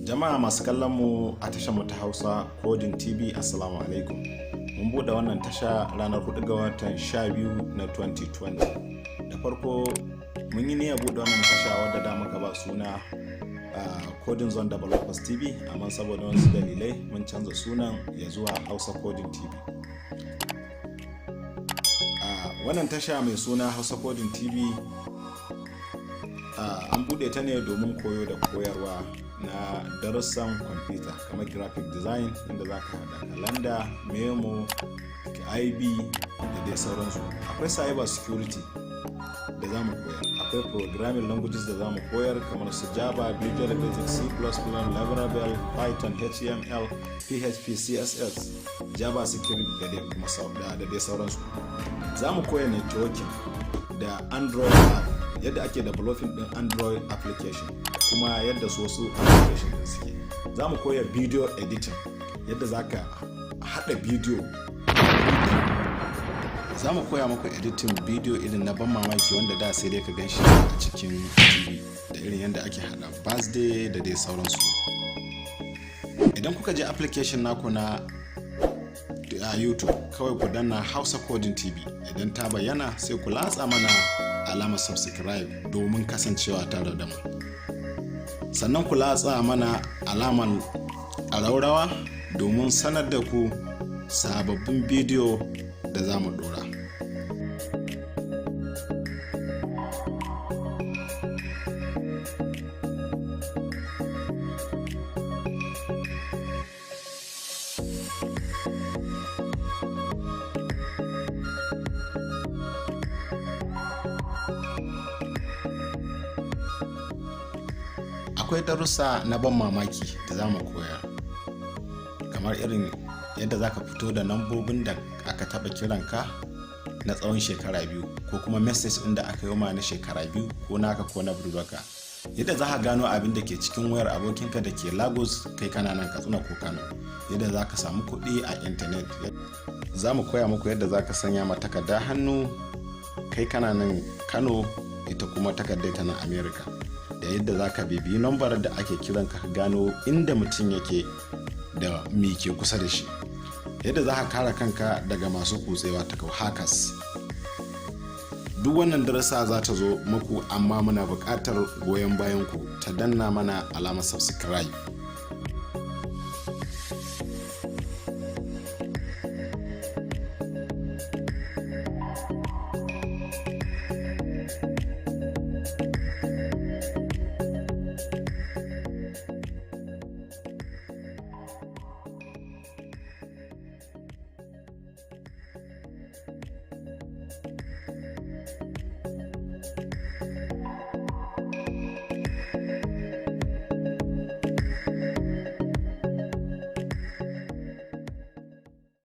Jama'a masu kallon mu a tashar mu ta Hausa Coding TV, Assalamu alaikum. Mun buɗe wannan tasha ranar 4 ga watan 12 na 2020. Da farko mun yi niyyar buɗe wannan tasha wadda da muka ba suna Coding Zone Developers TV, amma saboda wasu dalilai mun canza sunan ya zuwa Hausa Coding TV. Wannan tasha mai suna Hausa Coding TV an buɗe ta ne domin koyo da koyarwa na darussan kwamfuta kamar graphic design, inda za ka haɗa kalanda, memo, IB da dai sauransu. Akwai cyber security da za mu koyar, akwai programming languages da za mu koyar kamar su Java, Visual Basic, C++, Laravel, Python, HTML, PHP, CSS, JavaScript da dai sauransu. Za mu koya networking da Android app, yadda ake developing din Android application, kuma yadda su wasu application din suke. Za mu koya video editing, yadda za ka haɗa video. Za mu koya muku editing video irin na ban mamaki wanda da sai dai ka gan shi a cikin TV, da irin yadda ake haɗa birthday da dai sauransu. Idan kuka je application naku na a YouTube, kawai ku danna Hausa Coding TV. Idan ta bayyana, sai ku latsa mana alamar subscribe domin kasancewa tare da mu. Sannan ku latsa mana alamar ƙararrawa domin sanar da ku sababbin bidiyo da za mu dora. Akwai darussa na ban mamaki da za mu koyar, kamar irin yadda za ka fito da nambobin da aka taɓa kiranka na tsawon shekara 2, ko kuma message ɗin da aka yi ma na shekara 2, ko naka ko na budurwarka, yadda za ka gano abin da ke cikin wayar abokinka da ke Lagos, kai kana nan Katsina ko Kano, yadda za ka samu kuɗi a intanet. Za mu koya muku yadda za ka sanya ma takarda hannu, kai kana nan Kano, ita kuma takardar tana America, da yadda za ka bibiyi nambar da ake kiran ka gano inda mutum yake da me ke kusa da shi, yadda za ka kare kanka daga masu kutsewa ta hackers. Duk wannan darasa za ta zo muku, amma muna buƙatar goyon bayan ku ta danna mana alamar subscribe.